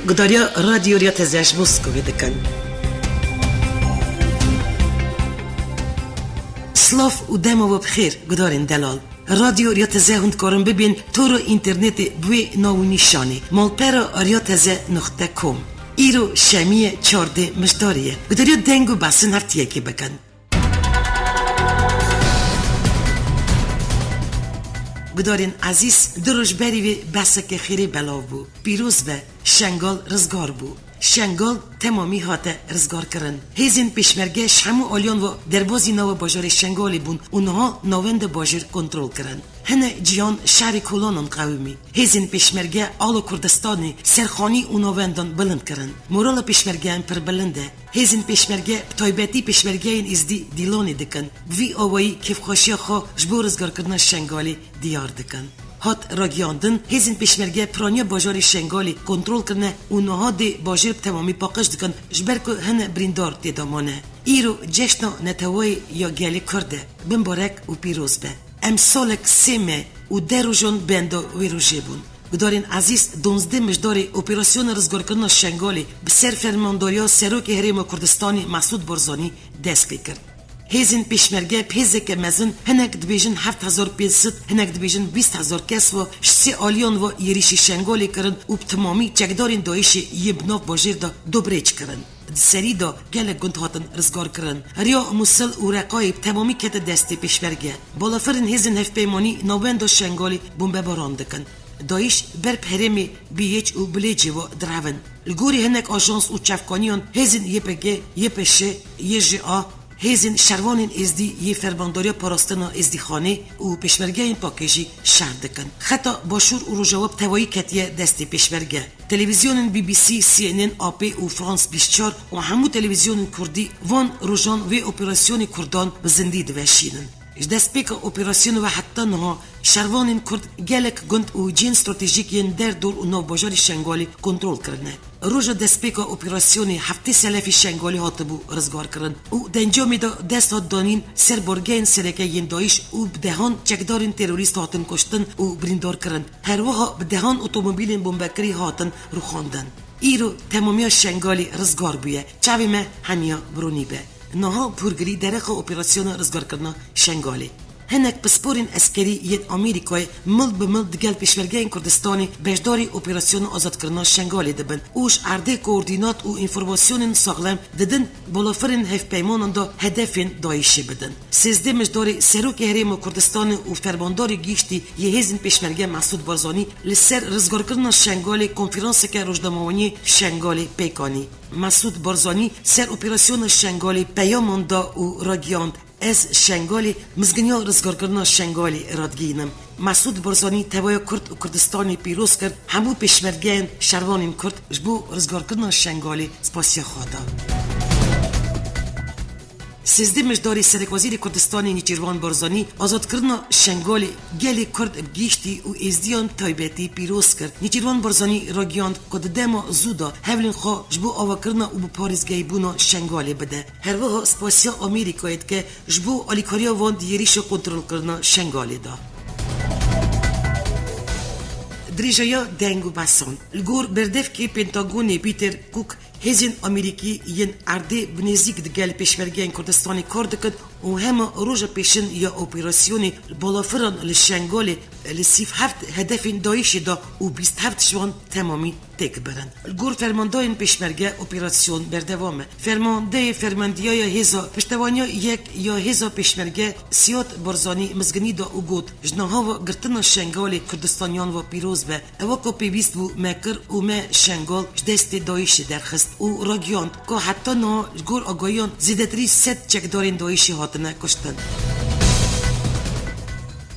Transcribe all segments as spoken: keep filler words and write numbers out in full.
Gudariya Radyo Riya Teze ji Moskovê dikin. Slav û dema we bi xêr, gudarên delal. Radyo Riya Teze hûn dikarin bibên tora înternetê bi wê nav û nîşanê malpera riya teze nuqte com. Îro şemiyê çardeh Mijdarê ye. Gudariya deng û behsên heftiyekê bikin. Gudarên ezîz, du roj berî vê behseke xêrê belav bû. Pîroz be, Şengal rizgar bû. Şengal temamî hate rizgarkirin. Hêzên pêşmerge ji hemû aliyan ve derbazî nava bajarê Şengalê bûn û niha navenda bajêr kontrol kirin. Hinek ciyan şerê kolanan qewimî. Hêzên pêşmerge ala Kurdistanê ser xanî û navendan bilind kirin. Morala pêşmergeyan pir bilind e. Hêzên pêşmerge, bi taybetî pêşmergeyên êzdî dîlanê dikin. Bi vî awayî kêfxweşiya xwe ji bo rizgarkirina Şengalê diyar dikin. Hat ragiyandin, hêzên pêşmerge piraniya bajarê Şengalê kontrol kirine û niha dê bajêr bi temamî paqij dikin, ji ber ku hinek birîndar tê de mane. Îro ceşna neteweyê ya gelê Kurd e. Bimbarek û pîroz be. Em salek sê meh û deh rojan benda wê rojê bûn. Gudarên ezîz, duwazdeh Mijdarê operasyona rizgarkirina Şengalê bi ser fermandariya Serokê Herêma Kurdistanê Mesûd Barzanî dest pê kir. Hêzên pêşmerge bi hêzeke mezin, hinek dibêjin heft hezar pênc sed, hinek dibêjin bîst hezar kes ve ji sê aliyan ve êrîşî Şengalê kirin û bi temamî çekdarên DAIŞê yê bi nav bajêr de dobrêç kirin. Di serî de gelek gund hatin rizgarkirin. Riya Mûsil û Reqayê bi temamî kete destê pêşmerge. Balafirên hêzên hevpeymanî navenda Şengalê bombebaran dikin. DAIŞ ber bi herêmê Biyêc û Bilêcê ve direvin. Li gorî hinek ajans û çavkaniyan, hêzên Y P G, Y P Ş, Y J A, hêzên şervanên êzdî yê Fermandariya Parastina Êzdîxanê û pêşmergeyên Pakê jî şer dikin. Xeta Başûr û Rojava bi tevayî ketiye destê pêşmerge. Televîzyonên B B C, C N N, A P û France bîst çar û hemû televîzyonên kurdî van rojan vê operasyonê kurdan bi zindî diveşînin. Ji destpêka operasyonê ve heta niha şervanên kurd gelek gund û cihên stratejîk yên derdor û navbajarê Şengalê kontrol kirine. Roja destpêka operasyonê heftê selefî Şengalê hatibû rizgarkirin û di encamê de dest hat danîn ser bargehên sereke yên DAIŞ û bi dehan çekdarên terorîst hatin kuştin û birîndar kirin. Her wiha bi dehan otomobîlên bombekirî hatin rûxandin. Îro temamiya Şengalê rizgar bûye. Çavê me hemiya bi ronî be. Niha bi hûrgilî derexa operasyona rizgarkirina Şengalê. Hinek pisporên eskerî yên Amerîkayê mil bi mil digel pêşmergeyên Kurdistanê beşdarî operasyona azadkirina Şengalê dibin û ji erdê koordînat û înformasyonên saxlem didin balafirên hevpeymanan de hedefên DAIŞê bidin. Sêzdeh Mijdarê Serokê Herêma Kurdistanê û Fermandarê Giştî yê Hêzên Pêşmerge Mesûd Barzanî li ser rizgarkirina Şengalê konferanseke rojnamewaniyê Şengalê pêk anî. Mesûd Barzanî ser operasyona Şengalê peyaman da û ragihand, Ez Şengalê, mizginiya rizgarkirina Şengalê radigihînim. Mesûd Barzanî tevaya Kurd û Kurdistanê pîroz kir, hemû pêşmergeyên şervanên Kurd ji bo rizgarkirina Şengalê spasiya xwe da. Sêzdeh Mijdarê Serekwezîrê Kurdistanê Nêçîrvan Barzanî azadkirina Şengalê gelê Kurd bi giştî û Êzdiyan taybetî pîroz kir. Nêçîrvan Barzanî ragihand ku di dema zû de hewlên xwe ji bo avakirina û biparêzgehîbûna Şengalê bide. Her wiha spasiya Amerîkayê dike ji bo alîkariya wan di êrîşa kontrolkirina Şengalê de. Dirêjaya deng û besan. Li gor berdevkê Pentagonê Peter Cook, hêzên Amerîkî yên erdê bi nêzîk digel pêşmergeyên Kurdistanê kar dikin û hema roja pêşin ya operasyonê balafiran li Şengalê li sî û heft hedefên DAIŞê de û bîst heft ji wan temamî têk birin. Li gor fermandayên pêşmerge operasyon berdewam e. Fermandeyê Fermendiyaya Hêza Piştevaniya Yek ya Hêza Pêşmerge Siyad Barzanî mizginî da û got, Ji niha ve girtina Şengalê Kurdistaniyan ve pîroz be. Ewa ku pêwîst bû me kir û me Şengal ji destê DAIŞê derxist û ragihand ku heta niha ji gor agahiyan zêdetirî sed çekdarên DAIŞê hatine kuştin.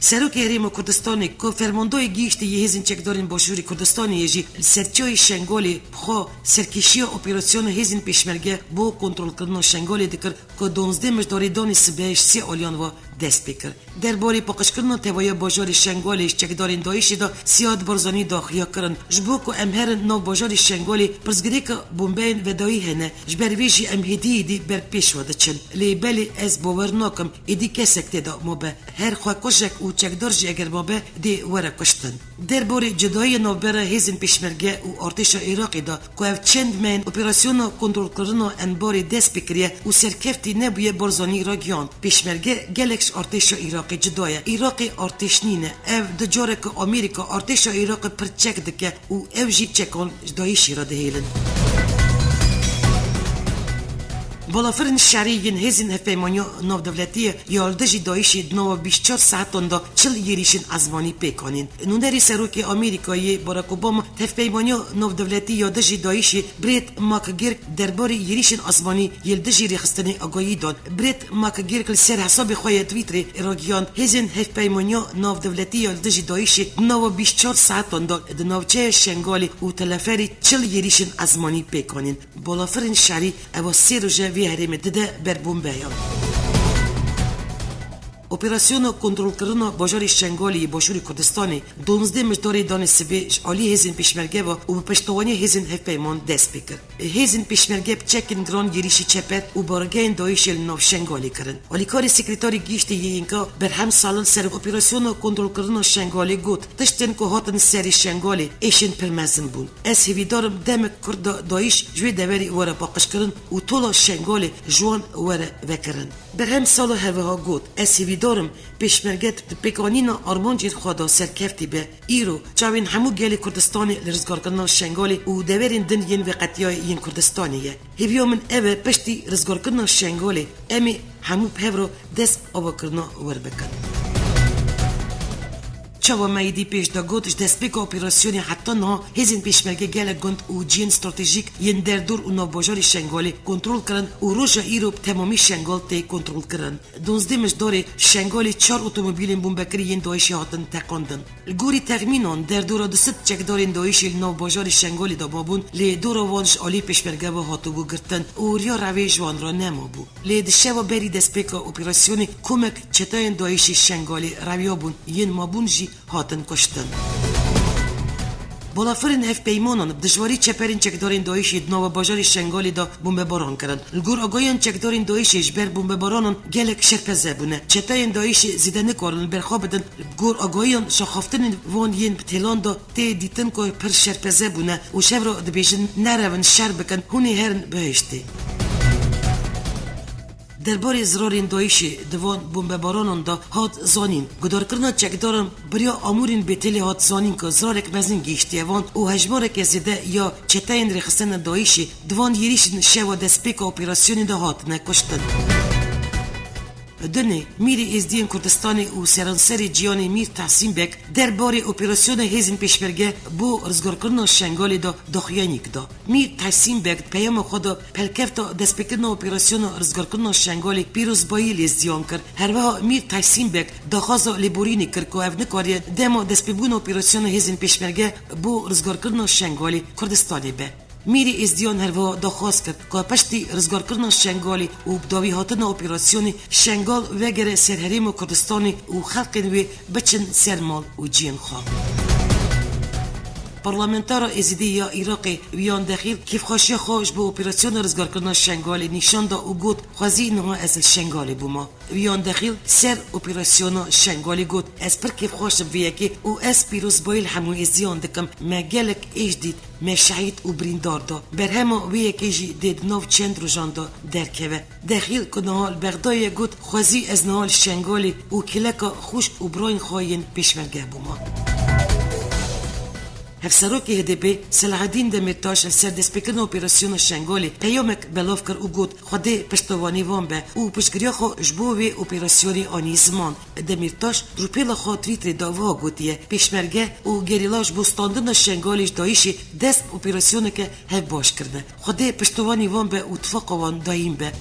Serokê Herêma Kurdistanê ku fermandayê gihîştê yê Hêzên Çekdarên Başûrê Kurdistanê ye jî li serçiyayê Şengalê bi xwe serkêşiya operasyona hêzên pêşmerge bo kontrolkirina Şengalê dikir ku duwazdeh Mijdarê danê sibe ji sê aliyan ve dest pê kir. Derbarê paqijkirina tevaya bajarê Şengalê ji çekdarên DAIŞê de Siyad Barzanî daxuya kirin, Ji bo ku em herin nav bajarê Şengalê pirsgirêka bombeyên vedayî hene, ji ber vê jî em hêdî hêdî ber pêş ve diçin. Lê belê ez bawer nakim êdî kesek tê de mabe. Her xwekujek û Çekdar jî eger mabe dê were kuştin. Derbarê cudayiyê navbera hêzên pêşmerge û artêşa Iraqê de ku ev çend mehên operasyona kontrolkirina enbarê dest pê kiriye û serkeftî nebûye Barzanî ragihand, pêşmerge gelek ji artêşa Iraqê cuda ye. Iraqê artêş nîne. Ev du careke Amerîka artêşa Iraqê pir çek dike û ew jî çekan ji DAIŞ'ê re dihêlin. Balafirên şerî yên hêzên hevpeymaniya navdewletî ya li dijî DAIŞ'ê di nava bîst çar saetan de çil yêrîşên ezmanî pêk anîn. Nûnerê Serokê Amerîkayê Barack Obama hevpeymaniya navdewletî ya dijî DAIŞ'ê Brett McGurk derbarê yêrîşên ezmanî yê li dijî rêxistinê agahî dan. Brett McGurk li ser hesabê xwe ya Twitterê ragihand, hêzên hevpeymaniya navdewletî ya li dijî DAIŞ'ê di nava bîst çar saetan de di navçeya Şengalê û Teleferê çil yêrîşên ezmanî pêk anîn. Balafirên şerî ewa sê roj e vê herêmê dide ber bombeyan. Operasyona kontrolkirina bajarê Şengalê yê Başûrê Kurdistanê duwazdeh Mijdarê danê sibê ji alî hêzên pêşmerge ve û bi piştevaniya hêzên hevpeyman dest pê kir. Hêzên pêşmerge bi çekên giran yêrîşî çeper û bargehên DAIŞ'ê li nav Şengalê kirin. Alîkarê Sekreterê Giştî yê Înka Berhem Salih ser operasyona kontrolkirina Şengalê got, tiştên ku hatin serê Şengalê êşên pir mezin bûn. Ez hêvîdar im demek kurt de DAIŞ ji wê deverê were paqijkirin û tola Şengalê ji wan were vekirin. Berhem Salih herwiha got, ez hêvîdar im pêşmerge di pêkanîna armancên xwe de serkeftî be. Îro çavên hemû gelê Kurdistanê li rizgarkirina Şengalê û deverên din yên veqetiyayê yên Kurdistanê ye. Hêviya min ev e, piştî rizgarkirina Şengalê em ê hemû bi hev re dest avakirina wir bikin. Çawa me êdî pêş de got, ji destpêka operasyonê heta niha hêzên pêşmerge gelek gund û cihên stratejîk yên derdor û navbajarê Şengalê kontrol kirin û roja îro bi temamî Şengal tê kontrolkirin. Duwazdeh Mijdarê Şengalê çar otomobîlên bombekirî yên DAIŞ'ê hatin teqandin. Li gorî texmînan, derdora du sed çekdarên DAIŞ'ê li nav bajarê Şengalê de mabûn, lê dora wan ji alî pêşmerge ve hatibû girtin û riya revê ji wan re nemabû. Lê di şeva berî destpêka operasyonê komek çeteyên DAIŞ'ê Şengalê reviyabûn, yên mabûn jî hatin kuştin. Balafirên hevpeymanan bi dijwarî çeperên çekdarên DAIŞ'ê di nava bajarê Şengalê de bombebaran kirin. Li gor agahiyan çekdarên DAIŞ'ê ji ber bombebaranan gelek şerpeze bûne. Çeteyên DAIŞ'ê zêde nikarin li ber xwe bidin. Li gor agahiyan şaxaftinên van yên bi têlan de tê dîtin ku pir şerpeze bûne û şev re dibêjin, nerevin şer bikin, hûn ê herin bihiştê. Derbarê zirarên DAIŞ'ê di van bombebaranan de hat zanîn. Gudarkirina çekdaran bi riya amûrên Bêtelê hat zanîn ku zirarek mezin gihîştiye van û hejmareke zêde ya çeteyên rêxistina DAIŞ'ê di van yêrîşên şeva destpêka operasyonê de hatine kuştin. Dinê, Mîrê Êzdiyên Kurdistanê û seranserê cîhanê Mîr Tehsîn Beg derbarê operasyona hêzên pêşmerge bo rizgarkirina Şengalê de daxuyaniyek da. Mîr Tehsîn Beg di peyama xwe de pelkefta destpêkirina operasyona rizgarkirina Şengalê pîrozbayî li Êzdiyan kir. Herwiha Mîr Tehsîn Beg daxwaza lêborînê kir ku ev nikariye dema destpêbûna operasyona hêzên pêşmerge bo rizgarkirina Şengalê Kurdistanê be. Mîrê Êzdiyan herwiha daxwaz kir ku piştî rizgarkirina Şengalê û bi dawî hatina operasyonê Şengal vegere ser herêma Kurdistanê û xelkên wê biçin ser mal û ciyên xwe. Parlamentera Êzidî ya Iraqê Wiyan Dexîl kêfxweşiya xwe ji bo operasyona rizgarkirina Şengalê nîşan da û got, xwezî niha ez li Şengalê bûma. Wiyan Dexîl ser operasyona Şengalê got, ez pir kêfxweş im vê yekê û ez pîrozbayî li hemû Êzdiyan dikim. Me gelek êş dît, me şehîd û birîndar da. Berhema wê yekê jî dê di nav çend rojan de derkeve. Dexîl ku niha li Bexdayê ye got, xwezî ez niha li Şengalê û kêleka xwişk û birayên xwe yên pêşmerge bûma. Hevserokê H D P Selahedîn Demîrtaş li ser destpêkirina operasyona Şengalê peyamek belav kir û got, Xwedê piştevanî wan be û piştgiriya xwe ji bo vê operasyonê anî ziman. Demîrtaş di rûpêla xwe Twitterê de wiha gotiye, Pêşmerge û gerîla ji bo standina Şengalê ji DAIŞ'ê dest bi operasyoneke hevbaş kirine. Xwedê piştevanî wan be û tifaqa wan dayîm be.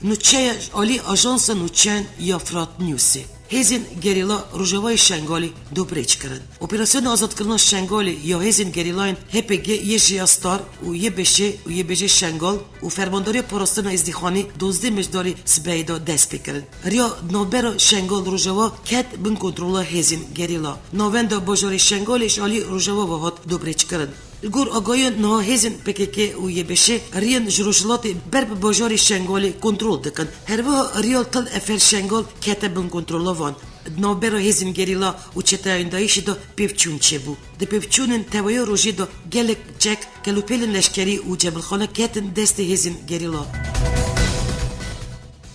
Nûçeya ji alî ajansa nûçeyan ya Fırat Newsê. Hêzên gerîla Rojavayê Şengalê dobrêç kirin. Operasyona azadkirina Şengalê ya hêzên gerîlayên H P G, Y J A Star û Y B Ş û Y B J Şengal û Fermandariya Parastina Êzdîxanê duwazdeh Mijdarê sibehê de dest pê kirin. Riya di navbera Şengal Rojava ket bin kontrola hêzên gerîla. Navenda bajarê Şengalê ji alî Rojava ve hat dobrêçkirin. Li gor agahiyan niha hêzên P K K û Y B Şê riyên ji rojhilatê ber bi bajarê Şengalê kontrol dikin. Her wiha riya Til Efer Şengal kete bin kontrola van. Di navbera hêzên gerîla û çeteyên DAIŞ'ê de pêvçûn çêbû. Di pêvçûnên teveya rojê de gelek çek, kelûpêlên leşkerî û cebilxane ketin destê hêzên gerîla.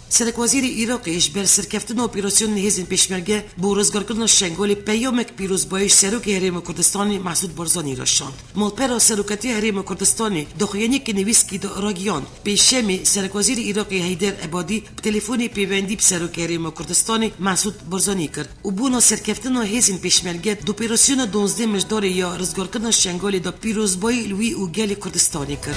Serekwezîrê Iraqê ji ber serkeftina operasyonên hêzên pêşmerge bo rizgarkirina Şengalê peyamek pîrozbayî ji Serokê Herêma Kurdistanê Mesûd Barzanî re şand. Malpera Serokatiya Herêma Kurdistanê daxuyaniyekî nivîskî de ragihand, Pêşemê Serekwezîrê Iraqê Heyder Ebadî bi telefonê pêwendî bi Serokê Herêma Kurdistanê Mesûd Barzanî kir û bona serkeftina hêzên pêşmerge di operasyona duwazdeh Mijdarê ya rizgarkirina Şengalê de pîrozbayî li wî û gelê Kurdistanê kir.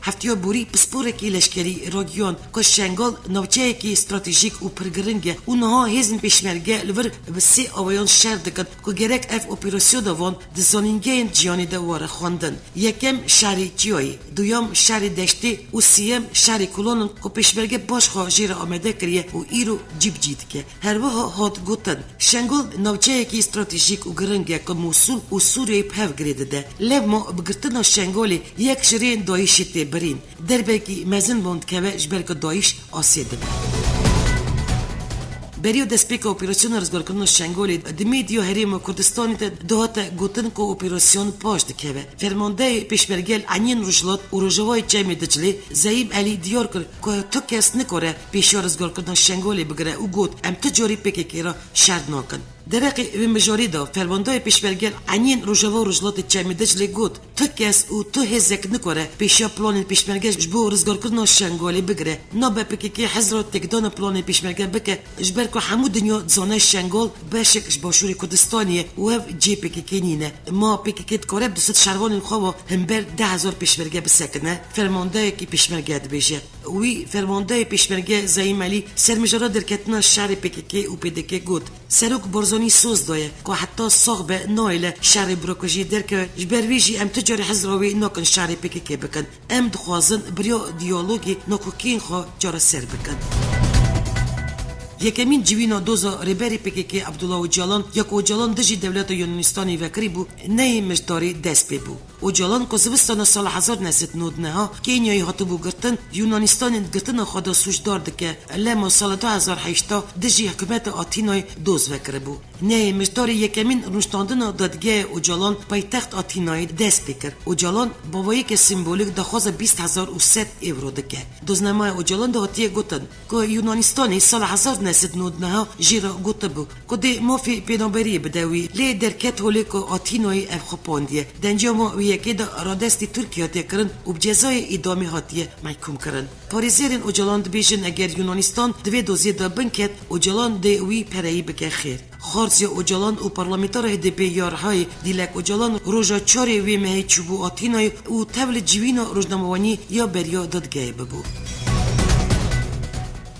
Heftiya borî pisporekî leşkerî ragihand ku Şengal navçeyekî stratejîk û pir giring e û niha hêzên pêşmerge li vir bi sê awayan şer dikin ku gerek ev operasyona van di zanîngehên cîhanê de were xwendin. Yekem şerê Çiyayê, duyem şerê Deştê û sêyem şerê Kolan in ku pêşmerge baş xwe jê re amade kiriye û îro cî bi cî dike. Her wiha hat gotin, Şengal navçeyekî stratejîk û giring e ku Mûsûl û Sûriyeyê bi hev girê dide. Lewma bi girtina Şengalê yek ji rêyên DAIŞ'ê tê birîn. Derbekî mezin ban dikeve ji ber ku DAIŞ asê dibe. Beriya destpêka operasyona rizgarkirina Şengalê di medya Herêma Kurdistanê de dihate gotin ku operasyon paş dikeve. Fermandeyê pêşmerge li Eniyên Rojhilat û Rojavayê Çemê Diclê Zeyîm Elî diyar kir ku tu kes nikare pêşiya rizgarkirina Şengalê bigire û got, em tu carî P K K re şer nakin. Derheqê vê mijarê de fermandeyê pêşmerge li Eniyên Rojava û Rojhilatê Çemê Diclê got, tu kes û tu hêzek nikare pêşiya planên pêşmerge ji bo rizgarkirina Şengalê bigire. Nabe P K K hizra têkdana planên pêşmerge bike, ji ber ku hemû dinya dizane Şengal beşek ji Başûrê Kurdistanê ye û ev cihê P K K nîne. Ma P K K dikare bi sed şervanên xwe ve hember deh hezar pêşmerge bisekine, fermandeyekî pêşmerge dibêje. Wî fermandeyê pêşmerge Zeyîm Elî ser mijara derketina şerê P K K û P D K got, Serok Barzanî soz daye ku heta sax be nayêle şerê birakujiyê derkeve, ji ber vê jî em tu carî hizra wê nakin şerê P K K bikin. Em dixwazin bi riya diyalogê nakokiyên xwe çareser bikin. Yekemîn civîna doza rêberê P K K Abdullah Ocalan, ya ku Ocalan dijî dewleta Yunanistanê vekirî bû, neyê Mijdarê dest pê bû. Ocalan ku zivistana sala hezar neh sed nod neha Kenyayê hatibû girtin, Yunanistanê di girtina xwe de sûcdar dike, lema sala du hezar heşta dijî hikûmeta Atînayê doz vekiribû. Neyê Mijdarê yekemîn rûniştandina dadgehê Ocalan paytext Atînayê dest pê kir. Ocalan bavayeke sembolîk daxwaza bîst hezar û sed ewro dike. Doznamaya Ocalan de hatiye gotin ku Yunanistanê sala hezar neh sed nod neha jê re gotibû ku dê mafê pênaberiyê bide wî, lê derket holê ku Atînayê ev xwepandiye. Denciyama wê yekê de radestî Tirkiyê hatiye kirin û bi cezayê îdamê hatiye mehkûm kirin. Parêzerên Ocalan dibêjin eger Yunanistan di vê doziyê de binket, Ocalan dê wî pereyî bike xêr. Xarziya Ocalan û parlamentera H D P ya Rihayê Dîlek Ocalan roja çarê wê mehê çûbû Atînayê û tev li civîna rojnamewanî ya beriya dadgehê bibû.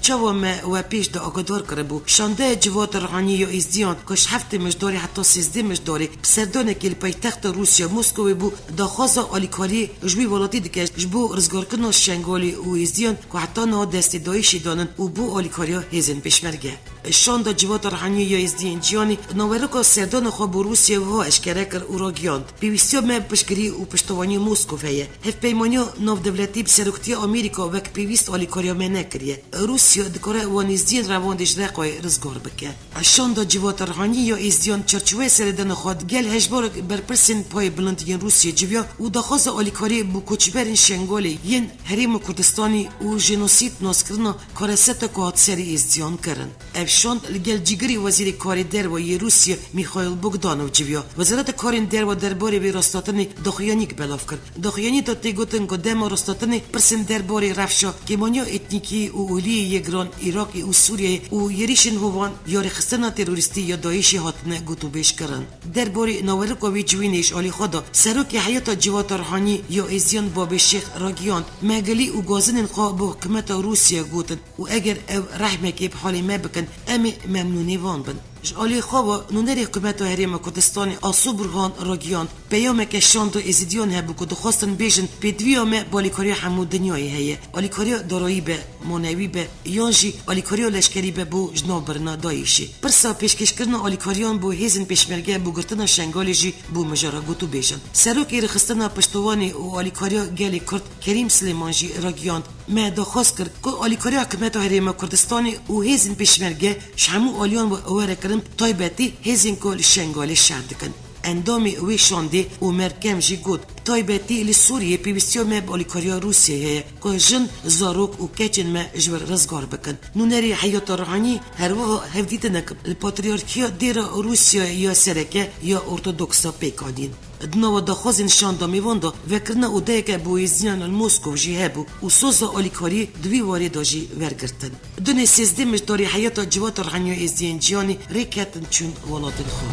Çawa me we pêş de agadar kiribû, şandeya Civata Ruhanî ya Êzdiyan ku ji heftê Mijdarê heta sêzdeh Mijdarê bi serdanekê li paytexta Rûsya Moskowê bû, daxwaza alîkariyê ji wî welatî dike ji bo rizgarkirina Şengalê û Êzdiyan ku heta niha destê DAIŞ'ê danin û bo alîkariya hêzên pêşmerge. Şanda Civata Ruhanî ya Êzdiyên Cîhanê naverika serdana xwe bo Rûsya wiha eşkere kir û ragihand, Pêwîstiya me bi piştgirî û piştevaniya Moskov heye. Hevpeymaniya navdewletî bi seroktiya Amerîka wek pêwîst alîkariya me nekiriye. Rûsya dikare wan êzdiyên revandê ji Reqayê rizgar bike. Şanda Civata Ruhanî ya Êzdiyan çarçoveya seredana xwe digel hejmarek berpirsên payê bilind yên Rûsya civiya û daxwaza alîkariyê bo koçberên Şengalê yên Herêma Kurdistanê û jenosîd naskirina kareseta ku hat serê Êzdiyan kirin. Ev şand li gel cîgirê Wezîrê Karê Derve yê Rûsya Mîxaîl Bogdanov civiya. Wezareta Karên Derve derbarê vê rasthatinê daxuyaniyek belav kir. Daxuyaniyê de tê gotin ku dema rasthatinê pirsên derbarê rewşa kêmaniya etnîkî û oliyê yê giran Iraqê û Sûriyeyê û êrîşên hovan ya rêxistina terorîstî ya DAIŞ'ê hatine gotûbêjkirin. Derbarê nawerika wê civînê ji alî xwe de Serokê Heyeta Civata Ruhanî ya Êzdiyan Babê Şêx ragihand, Me gilî û gazinên xwe bo hikûmeta Rûsya gotin û eger ew rehmekê bi halê me bikin, em ê memnûnê wan bin. Ji alî xwe ve nûnerê hikûmeta Herêma Kurdistanê Asu Burhan ragihand, Peyameke şando Êzidiyan hebû ku dixwestin bêjin, pêdiviya me bi alîkariya hemû dinyayê heye. Alîkariya darayî be, manewî be, yan jî alîkariya leşkerî be bo ji nav birina DAIŞê. Pirsa pêşkêşkirina alîkariyan bo hêzên pêşmerge bo girtina Şengalê jî bû mijara gotûbêjan. Serokê Rêxistina Piştovanê û Alîkariya Gelê Kurd Kerîm Silêman jî ragihand, me daxwaz kir ku alîkariya Hikûmeta Herêma Kurdistanê û hêzên pêşmerge ji hemû aliyan we were kirin, bi taybetî hêzên ku li Şengalê şer dikin. Endamê wê şandê Omer Kem jî got, bi taybetî li Sûriyê pêwîstiya me bi alîkariya Rûsyayê heye ku jin, zarok û keçên me ji wir rizgar bikin. Nûnerê Heyata Ruhanî her wiha hevdîtinek li Patriyarkiya Dêra Rûsyayê ya Sereke ya Ortodoksa pêk anîn. Di nava daxwazên şanda mêvan de vekirina odeyeke bo êzdiyan li Moskow jî hebû û soza alîkarî di wî warê de jî wergirtin. Dunê sêzdeh mijdarî heyeta Civata Ruhaniya Êzdiyên Cîhanê rê ketin çûn welatên xwe.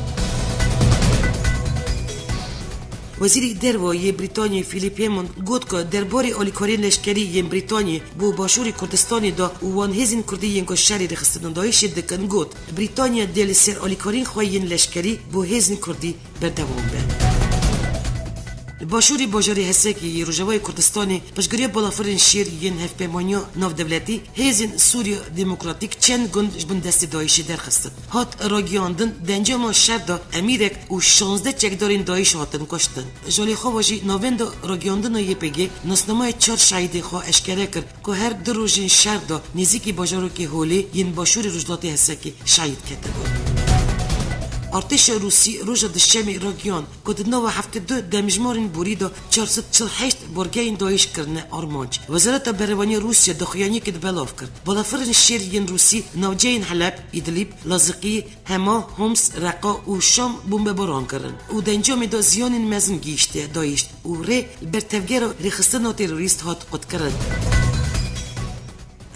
Wezîrê Derve yê Brîtanyê Philip Hammond got ku derbarê alîkariyên leşkerî yên Brîtanyê bo Başûrê Kurdistanê de û wan hêzên Kurdî yên ku şerê rêxistina DAIŞê dikin, got, Brîtanya dê li ser alîkariyên xwe yên leşkerî bo hêzên Kurdî berdewam be. Li başûrê bajarê Hesekê yê Rojavayê Kurdistanê piştgiriya balafirên şêr yên Hevpeymaniya Navdewletî hêzên Sûriya Demokratîk çend gund ji bin destê DAIŞê derxistin. Hat ragihandin, di encama şer de emîrek û şazdeh çekdarên DAIŞ hatin kuştin. Ji alî xwe ve jî navenda ragihandina Y P G nasnameya çar şehîdên xwe eşkere kir, ku her du rojên şer de nêzîkî bajarokê Holê yên başûrê rojhilatê Hesekê şehîd ketibûn. Artêşa Rûsî roja Duşemê ragihand ku di nava heftê du demjimar ên borî de çar sed çil heşt borgehên DAIŞ kirine armanc. Wezareta Berevaniya Rûsya daxuyaniyekê di belav kir. Balafirên şêr yên Rûsî navçeyên Heleb, Îdlîb, Lazikî, Hema, Homs, Reqa û Şam bombebaran kirin û di encamê de ziyanên mezin gihîştiye DAIŞ û rê li ber tevgera rêxistina terorîst hat qutkirin.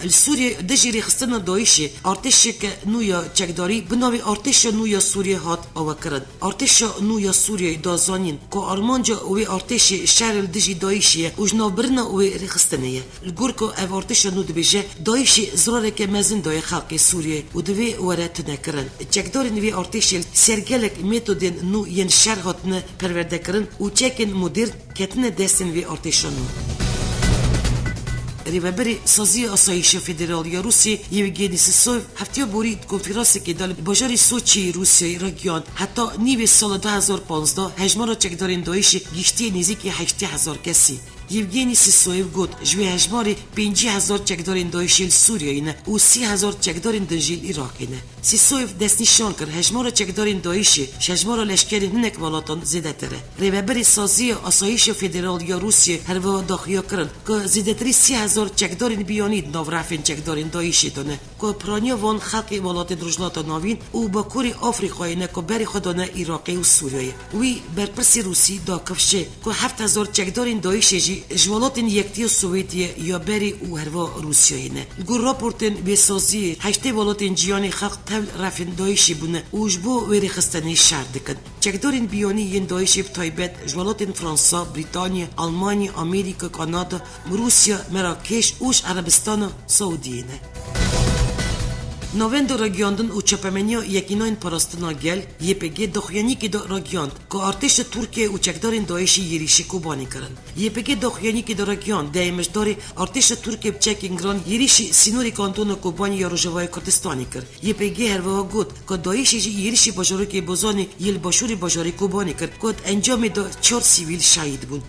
Li Sûriyê dijî rêxistina DAIŞê artêşeke nû ya çekdarî bi navê Artêşa Nû ya Sûriyê hat avekirin. Artêşa Nû ya Sûriyeyê da zanîn ku armanca wê artêşê şer li dijî DAIŞê ye û ji navbirina wê rêxistinê ye. Li gor ku ev artêşa nû dibêje, DAIŞê zirareke mezin daye xelkê Sûriyeyê û divê were tunekirin. Çekdarên vê artêşê li ser gelek metodên nû yên şer hatine perwerdekirin û çekên modern ketine destên vê artêşa nû. Rêveberê Saziya Asayîşa Federal ya Rûsiyê Yevgeny Sisoyev hefteya borî di konferansekê de li bajarê Soçiyê Rûsiyayê ragihand, heta nîvê sala du hezar panzdeh hejmara çekdarên DAIŞê gihîştiye nêzîkî heştê hezar kesî. Yevgeny Sisoyev got, ji wê hejmarê pêncî hezar çekdarên DAIŞê li Sûriyeyê ne û sî hezar çekdarên din jî li Iraqê ne. Sisoyev destnîşan kir, hejmara çekdarên DAIŞê ji hejmara leşkerên hinek welatan zêdetir e. Rêveberê Saziya Asayîşa Federal ya Rûsiyê herwiha daxuya kirin ku zêdetirî sî hezar çekdarên biyanî di nav refên çekdarên DAIŞê de ne, ku piraniya van xelkê welatên Rojhilata Navîn û Bakurê Afrîkayê ne ku berê xwe dane Iraqê û Sûriyeyê. Wî berpirsê Rûsî da kifşê ku heft hezar çekdarên DAIŞê jî ji welatên Yektiya Sowêtiyê ya berê û herwiha Rûsiyayê ne. Li gor raportên vê saziyê, heştê welatên cîhanê xelk tevl refên DAIŞê bûne û ji bo wê rêxistinê şer dikin. Çekdarên biyanî yên DAIŞê bi taybet ji welatên Fransa, Brîtanya, Almanya, Amerîka, Kanada, Rûsya, Merakêş û ji Erebistana Saûdiyê ne. Navenda Ragihandin û Çapemeniya Yekînayên Parastina Gel, Y P G, daxuyaniyekê de ragihand ku artêşa Tirkiyeyê û çekdarên DAIŞê êrîşî Kobanê kirin. Y P G daxuyaniyekê de ragihand, dehê Mijdarê artêşa Tirkiyê bi çekên giran êrîşî sînorê kantona Kobanê ya Rojavayê Kurdistanê kir. Y P G herwiha got ku DAIŞê jî êrîşî bajarokê Bozanê yê li başûrê bajarê Kobanê kir, ku di encamê de çar sivîl şehîd bûn.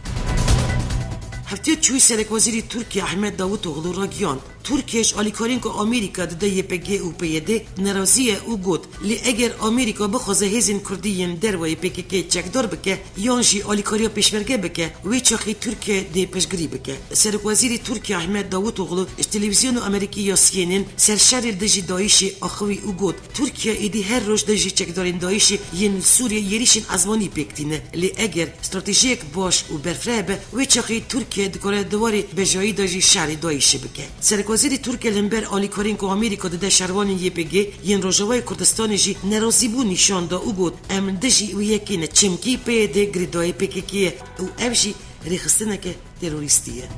Hefteya çûyî Serekwezîrê Tirkiyê Ahmet Davutoglu ragihand, Tirkiye ji alîkariyên ku Amerîka dide Y P G û P Y D nerazî ye û got, lê eger Amerîka bixwaze hêzên Kurdî yên derveyê P K K çekdar bike, yan jî alîkariya pêşmerge bike, wê çaxê Tirkiye dê piştgirî bike. Serokwezîrê Tirkiye Ahmet Davutoglu ji televîzyona Amerîkî ya C N N ser şerê li dijî DAIŞê axivî û got, Tirkiye êdî her roj dijî çekdarên DAIŞê yên li Sûriyê êrîşên ezmanî pêk tîne. Lê eger stratejiyek baş û berfireh hebe, wê çaxê Tirkiye dikare di warê bejayî de jî şerê DAIŞê bike. Serokwezîrê Tirkiye li hember alîkariyên ku Amerîka dide şervanên Y P G yên Rojavayê Kurdistanê jî nerazîbûn nîşan da û got, em li dijî wê yekê ne, çimkî P Y D girêdayî P K K ye û ev jî rêxistineke terorîstî ye.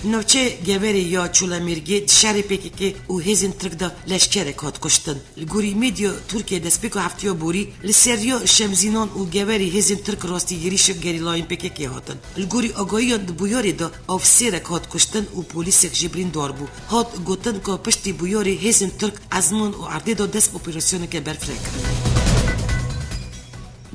Navçeyê Geverê ya Çolemêrgê di şerê P K K û hêzên Tirk de leşkerek hat kuştin. Li gorî medya Tirkiyê destpêka hefteya borî li ser riya Şemzînan û Geverê hêzên Tirk rastî êrîşa gerîlayên P K K hatin. Li gorî agahiyan di bûyerê de avsêrek hat kuştin û polîsek jî birîndar bû. Hat gotin ku piştî bûyerê hêzên Tirk ezman û erdê de dest bi operasyoneke berfireh kirin.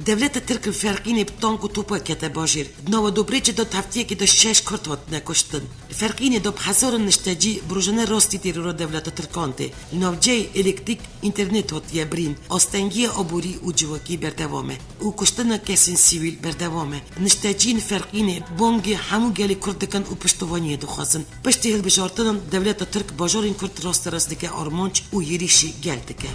Dewleta Tirk li Ferqînê bi tank û topa kete bajêr. Di nava Dobrêcê de di heftiyekê de şeş Kurd hatine kuştin. Li Ferqînê de bi hezaran niştecî bi rojane rastî terora dewleta Tirkan tê. Li navçeyê elektrik, înternet hatiye birîn. Astengiya aborî û civakî berdewam e. Û kuştina kesên sivîl berdewam e. Nişteciyên Ferqînê bangê hemû gelê Kurd dikin û piştevaniyê dixwazin. Piştî hilbijartinan dewleta Tirk bajarên Kurd rasterast dike armanc û êrîşî gel dike.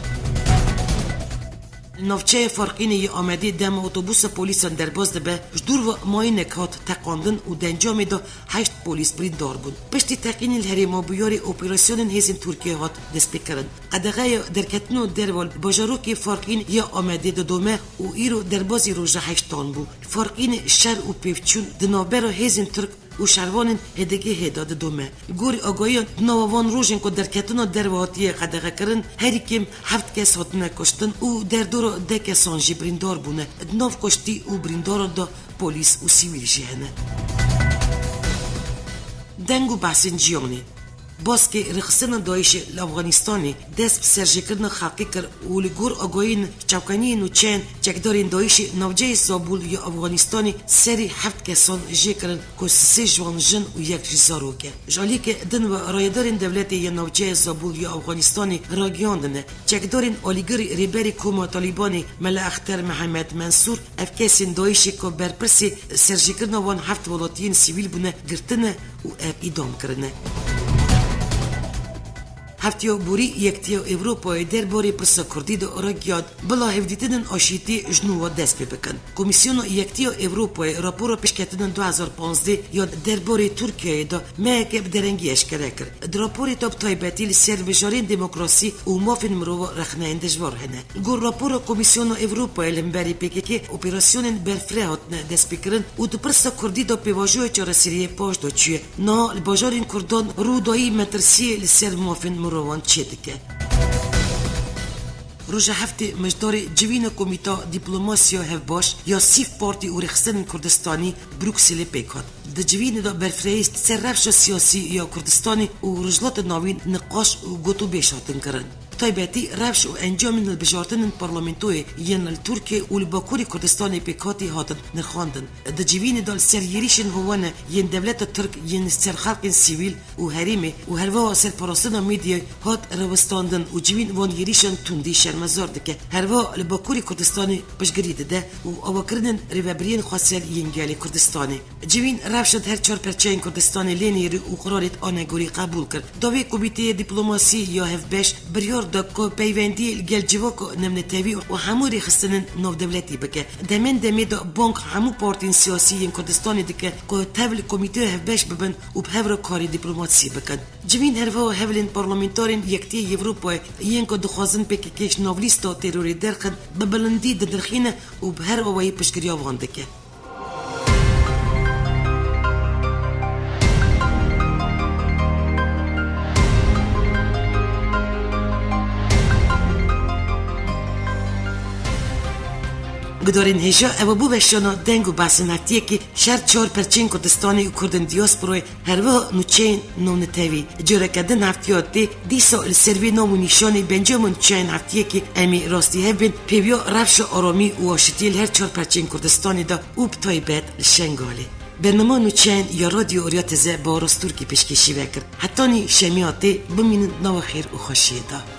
Li navçeya Farqînê yê Amedê dema otobusa polîsan derbas dibe, ji dûr ve mayînek hat teqandin û di encamê de heşt polîs birîndar bûn. Piştî teqînê li herêma bûyerê operasyonên hêzên Tirkiyê hat destpêkirin. Qedexeya derketina derve li bajarokê Farqîn ya Amedê didome û îro derbasî roja heştan bû. Farqînê şer û pêvçûn di navbera hêzên Tirk û şervanên H D G H de didome. Li gorî agahiyan, di nava van rojên ku derketina derve hatiye qedexekirin, herî kêm heft kes hatine kuştin û derdora deh kesan jî birîndar bûne. Di nav kuştî û birîndaran de polîs û sivîl jî hene. Deng û behsên jiyanê. Baskê rêxistina DAIŞê li Afganistanê dest bi serjêkirina xelkê kir û li gor agahiyên çavkaniyên nûçeyên çekdarên DAIŞê navçeyê Zabûl ya Afganistanê serî heft kesan jê kirin ku sisê ji wan jin û yek jî zarok e. Ji aliyeke din ve rayedarên dewletê ya navçeya Zabûl ya Afganistanê ragihiyandine, çekdarên alîgirî rêberê koma Talîbanê Mela Exter Mihemed Mensûr ev kesên DAIŞê ku berpirsê serjêkirina van heft welatiyên sivîl bûne girtine û ev îdam kirine. Hefteya borî Yektiya Ewropayê derbarê pirsa Kurdî de ragihand bila hevdîtinên aşîtî ji nû ve dest pê bikin. Komîsyona Yektiya Ewropayê rapora pêşketinên du hezar pazdeh ya derbarê Tirkiyeyê de meheke bi derengî eşkere kir. Di raporê de bi taybetî li ser mijarên demokrasî û mafên mirova rexneyên dijwar hene. Li gor rapora Komîsyona Ewropayê li hemberî P K K operasyonên berfireh hatine destpêkirin û di pirsa Kurdî de pêvajoya çareseriyê paş de çûye. Niha li bajarên Kurdan rûdayî metirsiyê li ser mafên mirovan çêdike. Roja heftê mijdarê civîna Komîta Dîplomasiya Hevbaş ya sîf partî û rêxistinên Kurdistanî Brukselê pêk hat. Di civînê de berfirehî ser rewşa siyasî ya Kurdistanê û Rojhilata Navîn niqaş û gotûbêj hatin kirin. Bi taybetî rewş û encamên hilbijartinên parlamentoyê yên li Tirkiye û li Bakurê Kurdistanê pêkhatî hatin nirxandin. Di civînê de li ser êrîşên hovane yên dewleta Tirk yên li ser xelkên sivîl û herêmê û herweha serparastina medyayê hat rawestandin û civîn van êrîşan tundî şermezar dike. Herweha li Bakurê Kurdistanê piştgirî dide û avakirinên rêvebiriyên xweser yên gelê Kurdistanê. Civîn rewşa di her çar perçeyên Kurdistanê lê nêrî û qirarê anegorî qebûl kir. Dawî Komîteyê Dîplomasî ya Hevbeş biryar da ku peywendî li gel civaka navnetewî û hemû rêxistinên navdewletî bike. Demên demê de bang hemû partiyên siyasî yên Kurdistanê dike ku tev li Komîteya Hevbeş bibin û bi hev re karê dîplomasî bikin. Civîn herweha hevalên parlamenterên Yekitiyê Ewropayê yên ku dixwazin P K K ji nav lîsta terorê derxin, bi bilindî dinirxîne û bi her awayî piştgiriya wan dike. Gudarên hêja, ev bû weşana deng û behsên heftiyekî şer çar perçeyên Kurdistanê û Kurdên diasporayê, herwiha nûçeyên navnetewî. Careke din heftiya tê, dîsa li ser vê nav û nîşanê bi encama nûçeyên heftiyekê em ê rastî hev bên, pêviya rewşa aramî û aşitiyê li her çar perçeyên Kurdistanê de û bi taybet li Şengalê. Bernama nûçeyên ya Radyo Orya Teze Bawer Öztürk'î pêşkêşî ve kir. Hetanî şemiya tê, bimînin nava xêr û xweşiyê de.